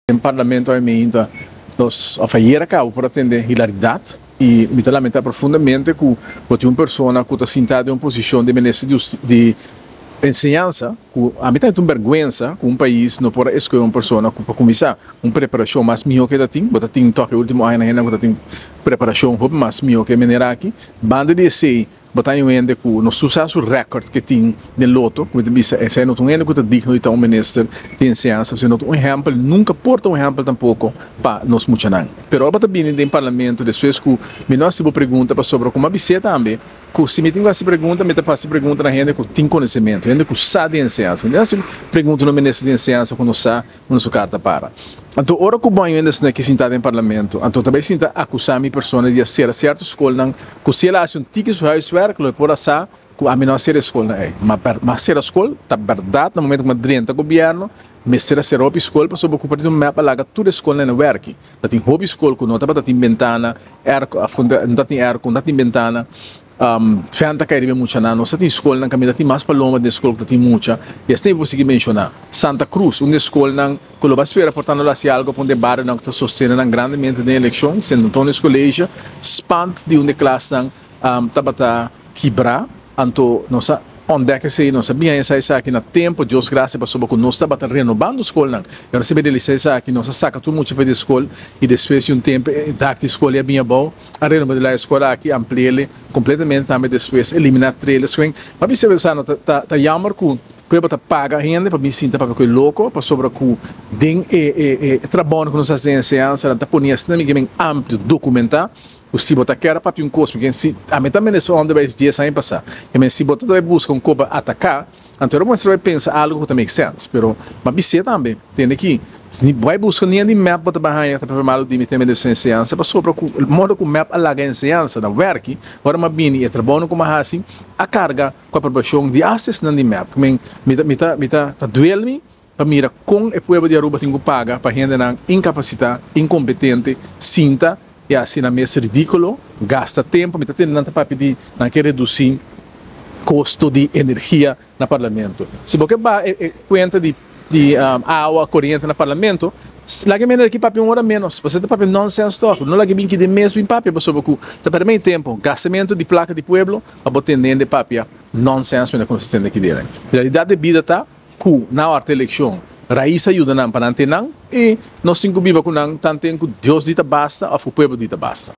Den Parlamento awe meinta nos of ayera cabo por a tende hilaridad y mi ta lamenta profundamente cu bo tin un persona cu ta sinta den un posicion di Minister di Enseñansa cu ami ta henter un berguensa cu un pais no por a escoge un persona cu pa cuminsa un preparacion mas miho cu e ta tin. Bo ta tin toch e ultimo añanan hende cu ta tin preparacion hopi mas miho cu e meneer aki. Banda di esey Bo ta un hende ku no sa su record ke tin den loto, ku mi ta bisa esei no ta un hende ku ta digno di ta un minister di enseñansa, pasobra no ta un ehèmpel, nunka por ta un ehèmpel tampoko pa nos muchanan. Pero ora bo ta bini den parlamento despues ku mi no hasi bo pregunta pasobra ku mi a bis'é tambe ku si mi tin ku hasi pregunta mi ta hasi pregunta na hende ku tin konosementu, hende ku sa di enseñansa. Mi no hasi pregunta na un minister di enseñansa ku no sa Unda su kar ta para. Anto ora ku baño hende asina ki sinta den parlamento, anto ta bai sinta akusá mi persona di a sera sierto skolnan ku si el a hasi un tiki su huiswerk lo e por a sa ku ami no a sera e skolnan ei. Ma ma a sera skol, ta bèrdat na momento ku mi a drenta gobièrnu mester a sera hopi skol pasobra ku partido mep a laga tur e skolnan na wèrki. Ta tin hopi skol ku no tabata tin bentana, airco, òf ku no ta tin airco, no ta tin bentana. Fen ta kai riba e muchanan. Nos ta tin skolnan kaminda tin mas paloma den skol ku ta tin mucha. I asina mi por sigui menshoná. Santa Cruz, un di e skolnan ku lo bai spera por ta no lo hasi algu pa un di e barionan ku ta sostene nan grandemente den elekshon, Sint Antonius College, spant di un di e klasnan tabata kibrá. Anto nos a ontdek esei, nos a bin haña sa esaki na tempu, Dios grasia pasobra ku nos tabata renobando skolnan. I ora si mi realisá esaki, nos a saka tur mucha for di e skol i despues di un tempu e dak di skol ya bin abou. A renova di la escola aki, ampliele completamente tambe despues elimina trailers kwen. Ma bisa bo sa no ta ta jammer cu pueblo ta paga hende pa bin sinta papia cu e loco pasobra cu den e e e trabounan cu nos haci den enseñansa nan ta pone asina mi kimen amplio documenta cu si bo ta kier a papia un cos mi si ami ta minister van onderwijs dies aña pasa i men si bo ta bai busca un co pa ataca. Anto ora bo mester bai pensa algo ku ta make sense, pero m'a bis'é tambe, tende ki ni bai buska ni di mep bo ta bai haña ta papia malu di mi tema di enseñansa pasobra ku modo ku mep a laga enseñansa na wèrki, ora m'a bini e trabounan ku m'a hasi a karga ku aprobashon di asta esnan di mep. Mi ta mi ta mi ta ta duel mi pa mira kon e pueblo di Aruba tin ku paga pa hendenan inkapasitá, inkompetente sinta i hasi nan mes ridíkulo, gasta tempu. Mi ta tende nan ta papia di nan ke redusí kosto di energia na parlamento. Si bo ke baha e kuenta di di awa, koriente na parlamento, laga e mender aki papia un ora ménos. Pasobra ta papia nònsèns tòg. No laga e bin kende mes bin papia pasobra ku ta pèrdè mei tempu, gastamentu di plaka di pueblo pa bo tende hende papia nònsèns mira ku nos ta tende aki dere. Realidat di bida ta. Ku nan ora ta elekshon, Rais a yuda nan pa nan ten nan, i nos tin ku biba ku nan tanten ku Dios di ta basta òf ku pueblo di ta basta.